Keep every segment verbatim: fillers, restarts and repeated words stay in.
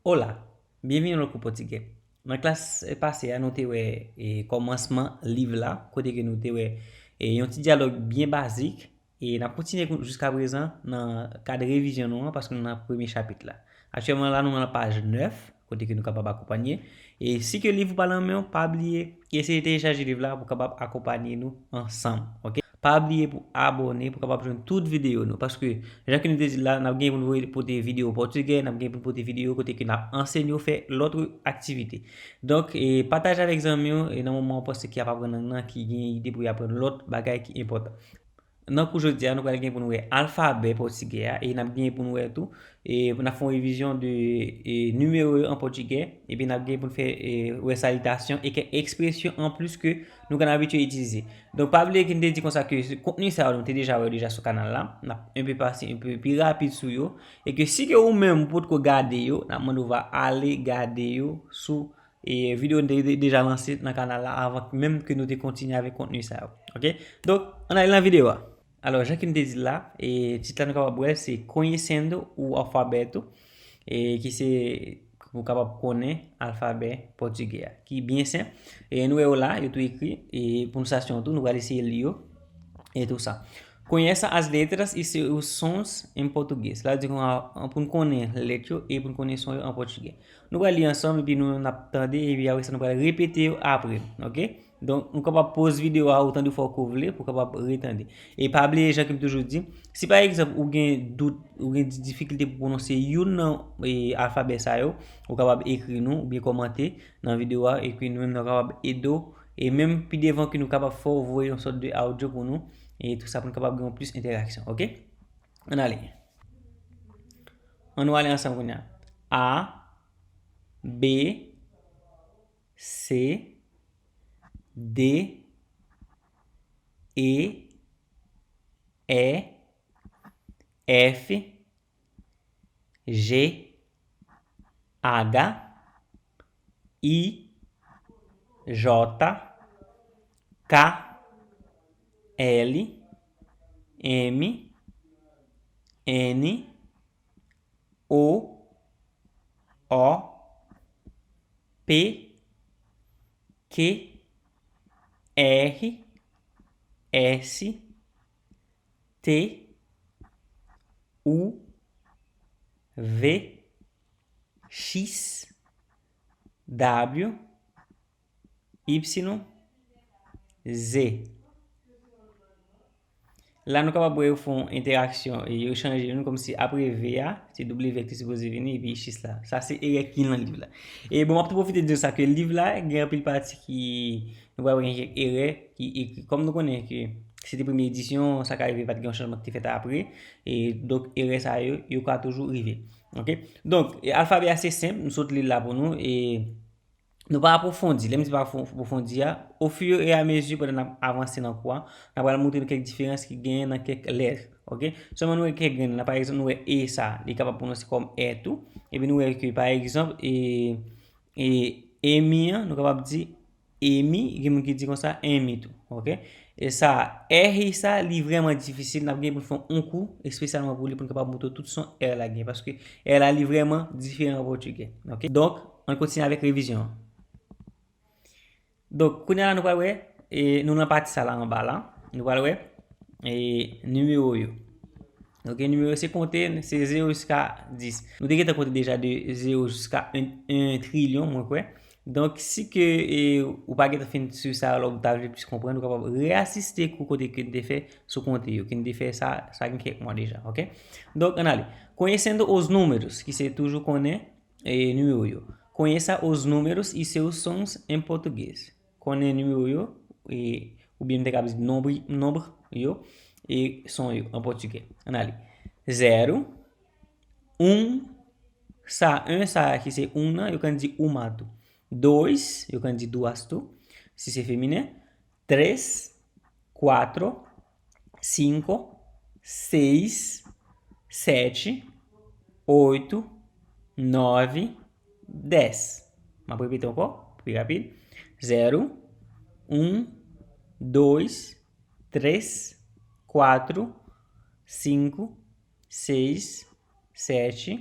Hola, byenvini nan kou pòtigè. Nan klas pase a, nou te wè e, kòmansman liv la, kote ke nou te wè e, yon ti dyalòg byen bazik, e n ap kontinye kou- jiska prezan nan kad revizyon nou an, paske nou nan premye chapit la. Aktyèlman la, nou nan paj nèf, kote ke nou kapab akonpanye. E si ke liv ou pa nan men w, pa bliye, eseye telechaje liv la pou kapab akonpanye nou ansanm, ok? Pa bliye pou abòne pou kapab jwenn tout videyo nou, paske jan ke nou te di l la, n ap gen pou nou pote videyo pòtigè, n ap gen pou nou pote videyo kote ke n ap ansenye w fè lòt aktivite. Donk, e, pataje avèk zanmi w, e nan moman w panse ki ap aprann lang nan, ki gen ide pou y aprann lòt bagay ki enpòtan. Nan kou jodi a, nou pral gen pou nou wè alfabè pòtigè a, e n ap gen pou nou wè tou, e n ap fè yon revizyon de e, nimewo yo an pòtigè, epi n ap gen pou n fè e, wè salitasyon e kèk ekspresyon anplis ke nou konn abitye itilize. Donk, pa bliye ke n te di konsa ke kontni sa yo nou te deja wè yo deja sou kanal la, n ap enpe pase enpe pi rapid sou yo, e ke si ke ou menm ou potko gade yo, n ap mande w va ale gade yo sou e videyo nou te de- deja lanse nan kanal la avan menm ke nou te kontinye avèk kontni sa yo. Ok? Donk, ann ale nan videyo a. Alò, jan ke m te di l la, e tit la nou kapab wè se Conhecendo o Alfabeto, e ki se pou kapab konnen alfabè pòtigè a, ki byen senp. E nou wè yo la, yo tou ekri, e pwononsasyon tou, nou pral eseye li yo, e tou sa. Conheça as letras e seus sons em português. Sa vle di pou n konnen lèt yo e pou n konnen son yo an pòtigè. Nou pral li ansanm, epi nou n ap tande, epi apre sa nou pral repete yo apre, ok? Donk, nou kapab poz videyo a otan de fwa ke w vle pou w kapab retande. E pa bliye, jan ke m toujou di, si pa egzanp ou gen dout, ou gen di- difikilte pou pwononse youn nan e, alfabè sa yo, ou kapab ekri nou oubyen kòmante nan videyo a, epi nou menm nou kapab ede w, e menm pi devan ke nou kapab fè w voye yon sòt de audio pou nou, e tou sa pou nou kapab gen yon plis entèraksyon, ok? Ann ale. Ann nou ale ansanm kounye a. A, B, C, D, E, E, F, G, H, I, J, K, L, M, N, O, O, P, Q, R, S, T, U, V, X, W, Y, Z. La nou kapab wè yo fè yon entèraksyon e yo chanje youn kòmsi apre V a, se W ki te sipoze vini epi X la. Sa se erè ki nan liv la. E bon, m ap tou pwofite di nou sa ke liv la gen anpil pati ki nou pral wè gen kèk erè ki ekri. Kòm nou konnen ke se te premye edisyon, sa ka rive pa t gen yon chanjman ki te fèt apre. E donk erè sa yo, yo ka toujou rive. Ok? Donk, e alfabè a se senp, m sot li la pou nou e Nou pa apwofondi. Lè m di pa apwofondi a, au fur et à mesure, pandan n ap avanse nan kou a, n ap pral montre nou kèk diferans ki genyen nan kèk lèt. Ok? Sèlman nou wè kèk grenn nan. Pa egzanp, nou wè E sa, li kapab pwononse kòm è tou. Epi nou wè ke, pa egzanp, e, e, emi an, nou kapab di emi, gen moun ki di konsa, enmi tou. Ok? E sa, è sa, li vrèman difisil. N ap gen pou n fè yon kou espesyalman pou li, pou n kapab montre tout son è la gen. Paske è la, li vrèman diferan an pòtigè. Ok? Donk, ann kontinye avèk revizyon an. Donk, kounye a la, nou pral wè, e, nou nan pati sa la anba la, nou pral wè, e, nimewo yo. Ok, nimewo yo se konte, se zewo jiska dis. Nou te gentan konte deja de zewo jiska yon, yon trilyon, mwen kwè. Donk, si ke, e, ou pa gentan fin swiv sa, alò ou ta vle plis konprann, ou kapab reasiste kou kote ke n te fè sou konte yo, ke n te fè sa, sa gen kèk mwa deja, ok? Donk, ann ale. Conhecendo os números, ki se toujou konnen, e, nimewo yo. Conheça os números e seus sons em português. Konnen nimewo yo, e, oubyen m te ka di nonb, nonb yo, e son yo, an pòtigè. Ann ale. Zero, un, sa, un sa ki se un nan, yo konn di uma tou. Dois, yo konn di duas tou, si se feminen. Tres, cuatro, cinco, seis, sete, oito, nove, dez. M ap repete ankò, pi rapid. Zero, un, dois, tres, cuatro, cinco, seis, sete,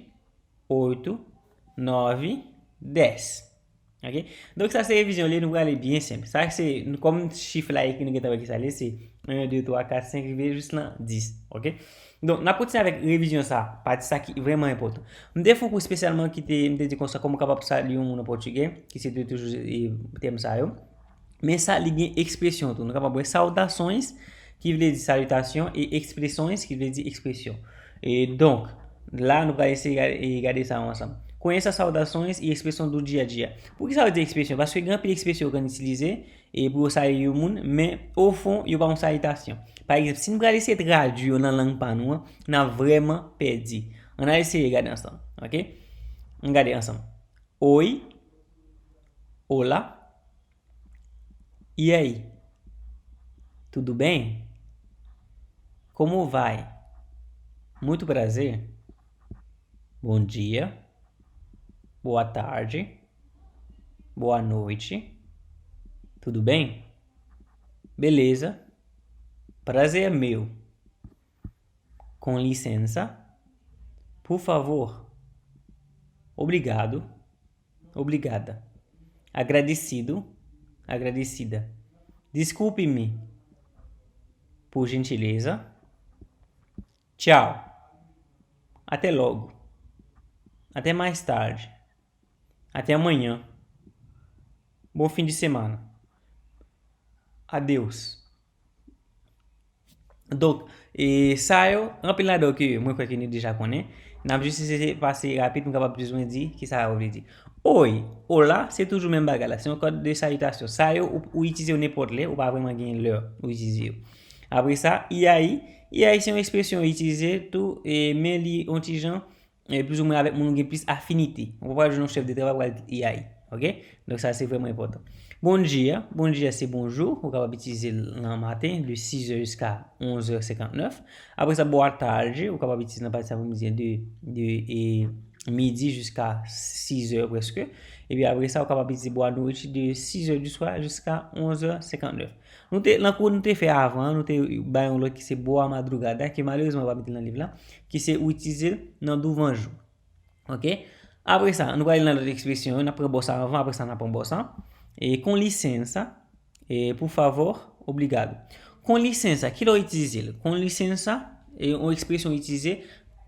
oito, nove, dez. Ok? Donk, sa se revizyon li, nou prale byen senp. Sa se, nou, kòm chif la ekri, nou gentan wè ki sa li ye, se en, de, twa, kat, senk, rive jis nan dis. Ok? Donk, n ap kontinye avèk revizyon sa, pati sa ki vrèman enpòtan. M te fè yon kou espesyalman ki te, m te di konsa, kòman w kapab salye yon moun an pòtigè, ki se te toujou, e, tèm sa yo. Men sa, li gen ekspresyon tou. Nou kapab wè saudações, ki vle di salitasyon, e expressões, ki vle di ekspresyon. E donk, la, nou pral eseye gade, e gade sa yo ansanm. Conheça saudações e expressão do dia a dia. Poukisa yo di ekspresyon? Paske gen anpil ekspresyon yo konn itilize, e pou yo salye yon moun, men ofon, yo pa yon salitasyon. Pa egzanp, si n pral eseye tradui yo nan lang pa nou an, n ap vrèman pèdi. Ann al eseye gade ansanm, ok? Ann gade ansanm. Oi, olá, e aí? Tudo bem? Como vai? Muito prazer. Bom dia. Boa tarde. Boa noite. Tudo bem? Beleza. Prazer é meu. Com licença. Por favor. Obrigado. Obrigada. Agradecido. Agradecida. Desculpe-me. Por gentileza. Tchau. Até logo. Até mais tarde. Até amanhã. Bom fim de semana. Adeus. Donk, e sa yo, anpil ladan yo ke mwen kwè ke nou deja konnen. N ap jis eseye pase rapid pou n kapab plis ou mwen di ki sa yo vle di. Oi, olá, se toujou menm bagay la. Se yon kòd de salitasyon. Sa yo, ou, ou itilize yo nenpòt lè, ou pa vrèman gen lè ou itilize yo. Apre sa, e aí, e aí se yon ekspresyon ou itilize tou, e, men li yon ti jan, e, plizoumwen avèk moun ou gen plis afinite. Ou pa pral jwenn yon chèf de travay pral di e aí, ok? Donk sa se vrèman enpòtan. Bom dia, bom dia se bonjou, ou kapab itilize l nan maten, de six heures jusqu'à onze heures cinquante-neuf. Apre sa, boa tarde, ou kapab itilize nan pati apremidi, de, de, e, midi jusqu'à six heures prèske. Epi apre sa, ou kapab itilize boa noite de six heures du soir jusqu'à onze heures cinquante-neuf. Nou te, nan kou nou te fè avan, nou te bay yon lòt ki se boa madrugada, ki malerezman pa mete l nan liv la, ki se ou itilize l nan douvan jou. Ok? Apre sa, nou prale nan lòt ekspresyon yo, n ap pran bò sa avan, apre sa n ap pran bò sa. E com licença, e por favor, obrigado. Com licença, ki lè w itilize l? Com licença, e yon ekspresyon w itilize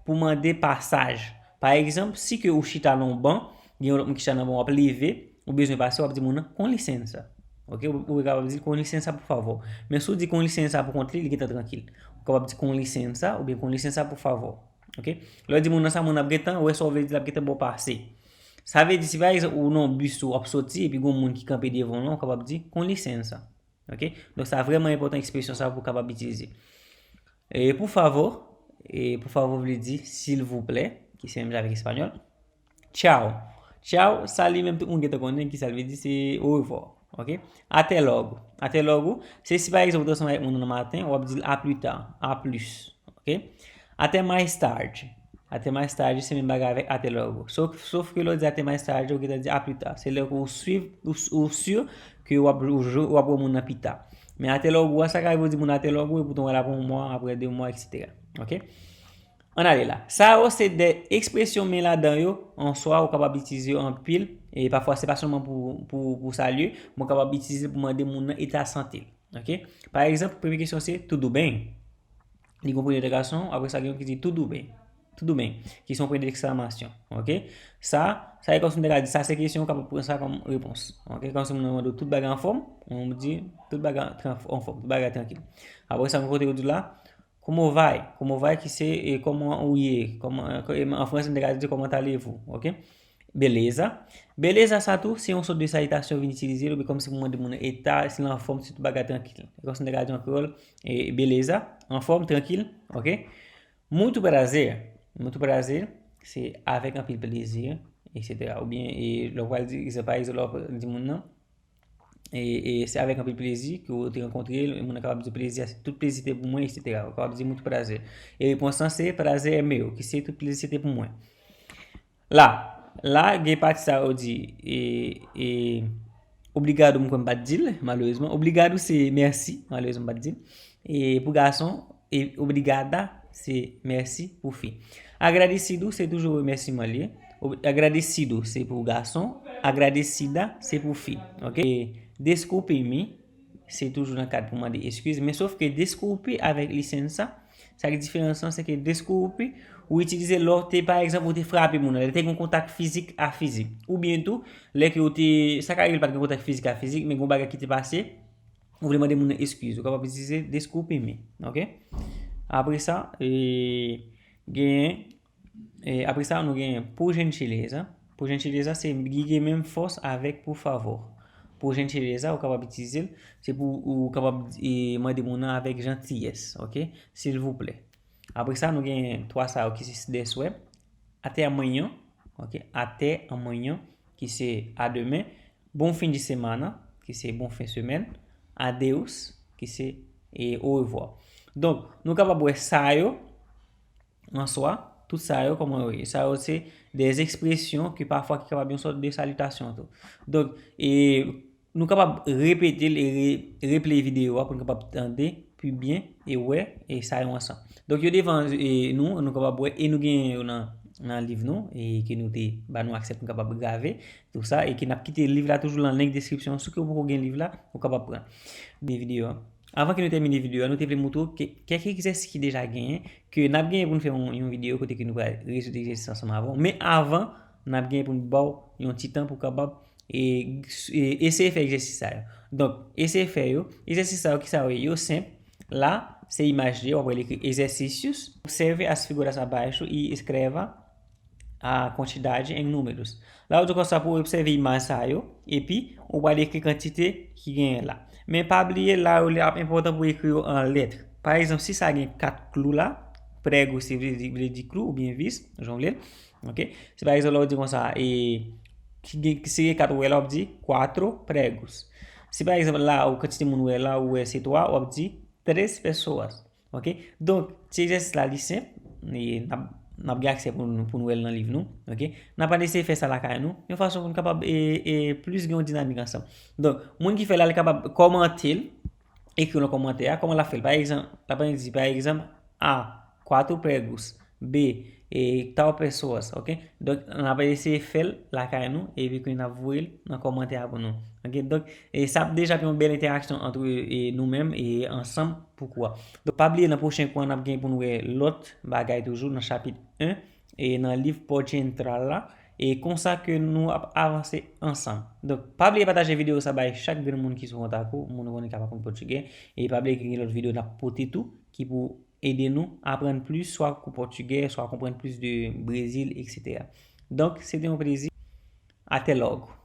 pou mande pasaj. Pa egzanp, si ke ou chita nan yon ban, gen yon lòt moun ki chita nan ban, w ap leve, ou bezwen pase, w ap di moun nan, com licença. Ok? Ou, ou kapab di com licença, por favor. Men si w di com licença pou kont li, li gentan trankil. Ou kapab di com licença oubyen com licença, por favor. Ok? Lè w di moun nan sa, moun nan ap gentan wè sa w vle di, l ap gentan ba w pase. Sa vle di, si pa egzanp ou nan bis ou ap soti epi gon moun ki kanpe devan w lan, ou kapab di com licença. Ok? Donk sa vrèman enpòtan ekspresyon sa pou w kapab itilize. E por favor, e por favor vle di silvouplè, ki se menm jan avèk espanyòl. Tchao. Tchao, sa li menm tout moun gentan konnen ki sa l vle di, se orevwa. Ok? Até logo. Até logo, se si pa egzanp ou t ansanm avèk moun nan maten, w ap di l a plus tard, a plus. Ok? Até mais tarde. Até mais tarde, se menm bagay avèk até logo. Sof, sof ke lè w di até mais tarde, ou gentan di a plus tard. Se lè ke w swiv, ou, ou si ke w ap, w ap wè moun nan pita. Men até logo a, sa ka rive w di moun até logo, epoutan w wè l apre yon mwa, apre de mwa, etsetera. Ok? Ann ale la. Sa yo se de ekspresyon men ladan yo, an swa, ou kapab itilize yo anpil. E pafwa, se pa sèlman pou, pou, pou salye, men ou kapab itilize l pou mande moun nan eta sante l. Ok? Pa egzanp, premye kesyon se, tudo bem? Li gen yon pwen de entègasyon, apre sa gen yon ki di tudo bem. Tudo bem, ki se yon pwen de eksklamasyon. Ok? Sa, sa e kòmsi m te ka di, sa se kesyon, ou kapab pran sa kòm repons. Ok? Kòmsi moun nan mande w tout bagay anfòm, ou di tout bagay tran-, anfòm, tout bagay trankil. Apre sa, gen kote yo di la, como vai? Como vai ki se, e, kòman ou ye? Kòman, e, an fransè, m te ka di comment allez-vous? Ok? Beleza. Beleza sa tou, se yon sòt de salitasyon vin itilize l, oubyen kòmsi pou mande moun nan eta, si l anfòm, si tout bagay trankil. Kòmsi m te ka di an kreyòl, e, beleza, anfòm, trankil, ok? Muito prazer. Muito prazer, se avèk anpil plezi, etsetera. Oubyen, e, lè w pral di, pa egzanp, lè w di moun nan, e, e se avèk anpil plezi ke w te rankontre l, moun nan kapab di plezi a, se tout plezi te pou mwen, etsetera. Ou kapab di muito prazer. E repons lan se prazer é meu, ki se tout plezi se te pou mwen. La, la, gen pati sa yo di, e, e, obrigado, m kwè m pa t di l, malerezman. Obrigado se mèsi, malerezman m pa t di l. E pou gason, e obrigada se mèsi pou fi. Agradecido se toujou remèsiman li ye. Agradecido se pou gason, agradecida se pou fi. Ok? E desculpe-me se toujou nan kad pou mande eskiz, men sof ke desculpe avèk licença, sa ki diferans lan, se ke desculpe, ou itilize lè w te, pa egzanp, ou te frape moun nan, lè te gen kontak fizik a fizik. Oubyen tou, lè ke ou te, sa ka rive l pa t gen kontak fizik a fizik, men gen yon bagay ki te pase, ou vle mande moun nan eskiz, ou kapab itilize desculpe-me, ok? Apre sa, e, genyen, e, apre sa, nou genyen por gentileza. Por gentileza, se li gen menm fòs avèk por favor. Por gentileza, ou kapab itilize l, se pou ou kapab, e, mande moun nan avèk jantiyès, ok? Silvouplè. Apre sa, nou gen twa sa yo ki se después. Até amanhã, ok? Até amanhã, ki se a demen. Bom fim de semana, ki se bon fen semèn. Adeus, ki se, e, au revoir. Donk, nou kapab wè sa yo, an swa, tout sa yo, kòman yo ye? Sa yo se des expressions ki pafwa ki kapab yon sòt de salitasyon tou. Donk, e, nou kapab repete l e re, replay videyo a pou n kapab tande pi byen e wè e sa yo ansanm. Donk, yo devan, e, nou, nou kapab wè e nou genyen yo nan, nan liv nou e ke nou te ba nou aksè pou n kapab grave tou sa e ke n ap kite liv la toujou nan link description. Si ke ou poko gen liv la, ou kapab pran de videyo a. Avan ke nou tèmine videyo a, nou te vle montre w ke kèk egzèsis ki deja genyen, ke n ap genyen pou n fè yon, yon videyo kote ke nou pral rezoud egzèsis ansanm avè w. Men avan, n ap genyen pou n ba w yon ti tan pou w kapab e, e eseye fè egzèsis sa yo. Donk, eseye fè yo. Egzèsis sa yo, ki sa yo ye? Yo senp. La, se imaj li, w ap wè l ekri exercícios. Observe as figuras abaixo e escreva a quantidade em números. La, ou di konsa pou w obsève imaj sa yo, epi ou pral ekri kantite ki genyen la. Men pa bliye, la yo, li ap enpòtan pou w ekri yo an lèt. Pa egzanp, si sa gen kat klou la, prego se vle di, vle di klou oubyen vis, jan w vle l. Ok? Si pa egzanp, la ou di konsa, e, ki gen, si gen kat ou wè la, w ap di cuatro pregos. Si pa egzanp, la, ou kantite moun ou wè la, ou wè se twa, w ap di três pessoas. Ok? Donk, ti egzèsis la, li senp. E n ap, n ap gen aksè pou nou, pou nou wè l nan liv nou. Ok? N ap eseye fè sa lakay nou, yon fason pou nou kapab e, e plis gen yon dinamik ansanm. Donk, moun ki fè l la, li kapab kòmante l, ekri nan kòmantè a, kòman l ap fè l. Pa egzanp, l ap di, pa egzanp, A, cuatro pregos, B, e, tal pessoas, ok? Donk, n ap eseye fè l lakay nou, epi ke n ap voye l nan kòmantè a pou nou. Ok? Donk, e sa ap deja fè yon bèl entèraksyon ant, e, nou menm e ansanm pou kou a. Donk, pa bliye nan pwochen kou a, n ap gen pou nou wè lòt bagay toujou nan chapit en e nan liv Pode Entrar la. E konsa ke nou ap avanse ansanm. Donk, pa bliye pataje videyo sa bay chak grenn moun ki sou kontak ou, moun ou konnen k ap aprann pòtigè. E pa bliye ke gen lòt videyo n ap pote tou, ki pou ede nou aprann plis, swa kou pòtigè, swa konprann plis de Brezil, et cetera. Donk, se te yon plezi. Até logo.